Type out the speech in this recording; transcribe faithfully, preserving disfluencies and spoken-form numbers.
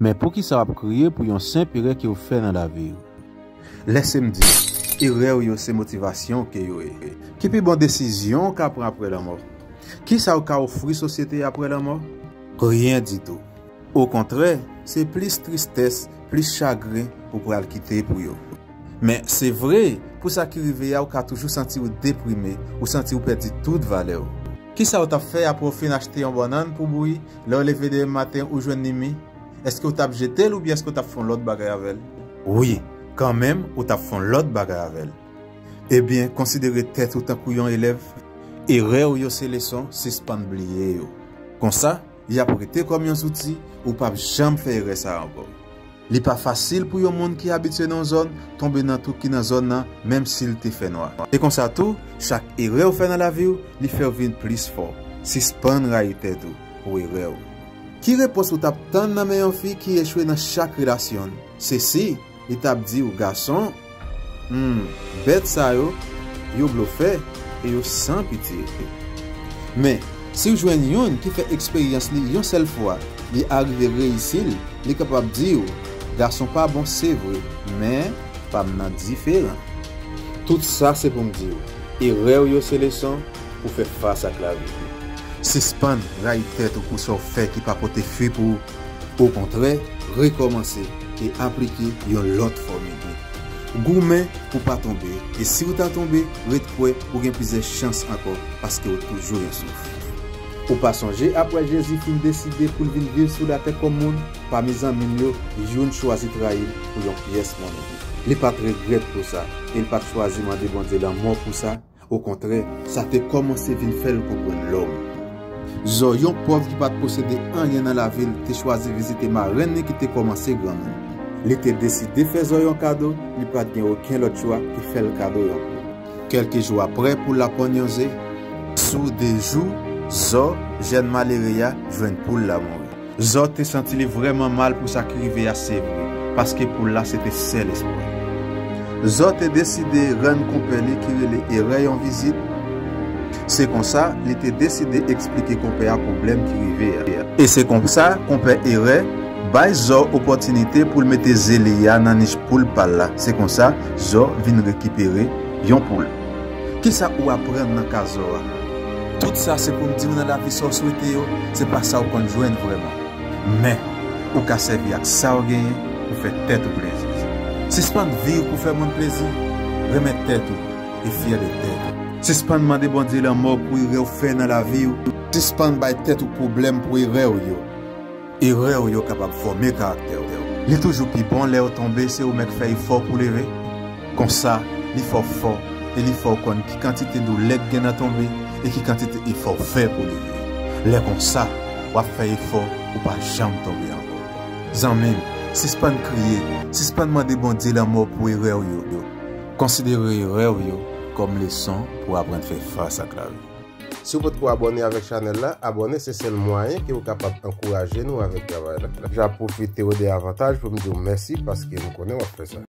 Men poukisa w ap kriye pou yon senp erè ke w fè nan lavi w? Lèse m di w, erè w yo se motivasyon ke yo ye. Ki pi bon desizyon w ka pran apre lanmò? Kisa w ka ofri sosyete a apre lanmò? Ryen ditou. Okontrè, se plis tristès, plis chagren ou pral kite pou yo. Men se vre, pou sa ki rive a, ou ka toujou santi w deprime, ou santi w pèdi tout valè w. Kisa w t ap fè apre w fin achte yon bannann pou bouyi, lè w leve demen maten ou jwenn li mi? Èske w t ap jete l oubyen èske w t ap fè yon lòt bagay avè l? Wi, kanmenm, ou t ap fè yon lòt bagay avè l. Ebyen, konsidere tèt ou tankou yon elèv. Erè w yo se leson, sispann bliye yo. Konsa, y ap rete kòm yon zouti, ou p ap janm fè erè sa a ankò. Li pa fasil pou yon moun ki abitye nan yon zòn tonbe nan twou ki nan zòn nan, menm si l te fè nwa. Se konsa tou, chak erè w fè nan lavi w, li fè w vin plis fò. Sispann rayi tèt ou pou erè w. Ki repons ou t ap tann nan men yon fi ki echwe nan chak relasyon l? Se si li t ap di w, gason, hmm, bèt sa yo, yo blofè e yo san pitye. Men, si w jwenn youn ki fè eksperyans li yon sèl fwa, li arive reyisi l, li kapab di w, gason pa bon, se vre, men pa m nan diferan. Tout sa se pou m di w, erè w yo se leson pou fè fas ak lavi. Sispann rayi tèt ou pou sa w fè ki pa pote fwi pou ou. Okontrè, rekòmanse e aplike yon lòt fòmil. Goumen pou pa tonbe, e si w ta tonbe, ret kwè ou gen plizyè chans ankò, paske w toujou gen souf. Ou pa sonje, apre Jezi fin deside pou l vin viv sou latè kòm moun, pami zanmi l yo, youn chwazi trayi l pou yon pyès monnen. Li pa t regrèt pou sa, e l pa t chwazi mande Bondye lanmò pou sa. Okontrè, sa te kòmanse vin fè l konprann lòm. Zò, yon pòv ki pa t posede anyen nan lavi l, te chwazi vizite marenn li ki te kòmanse granmoun. Li te deside fè Zò yon kado, li pa t gen okenn lòt chwa ke fè l kado yon poul. Kèlke jou apre poul la ponn yon ze, sou de jou, Zò, jèn malere a, jwenn poul la mouri. Zò te santi li vrèman mal pou sa ki rive a, se vre, paske poul la se te sèl espwa l. Zò te deside rann konpè li ki rele Erè yon vizit. Se konsa, li te deside eksplike konpè a pwoblèm ki rive a. E se konsa, konpè Erè bay Zò opòtinite pou l mete ze li a nan nich poul pa l la. Se konsa, Zò vin rekipere yon poul. Kisa ou aprann nan ka Zò a? Tout sa se pou m di w, nan lavi, sa w swete yo, se pa sa w konn jwenn vrèman. Men, ou ka sèvi ak sa w genyen pou fè tèt ou plezi. Sispann viv pou fè moun plezi. Renmen tèt ou e fyè de tèt ou. Sispann mande Bondye lanmò pou erè w fè nan lavi w. Sispann bay tèt ou pwoblèm pou erè w yo. Erè w yo kapab fòme karaktè w. Li toujou pi bon lè w tonbe, se ou menm k fè efò pou leve. Konsa, li fè w fò e li fè w konn ki kantite doulè k gen nan tonbe e ki kantite efò w fè pou leve. Lè konsa, w ap fè efò pou w pa janm tonbe ankò. Zanmi m, sispann kriye, sispann mande Bondye lanmò pou erè w yo. Konsidere erè w yo kòm leson pou w aprann fè fas ak lavi. Si w potko abòne avèk chanèl la, abòne se sèl mwayen ke w kapab ankouraje nou avèk travay la. J ap pwofite w de avantaj pou m di w mèsi paske m konnen w ap fè sa.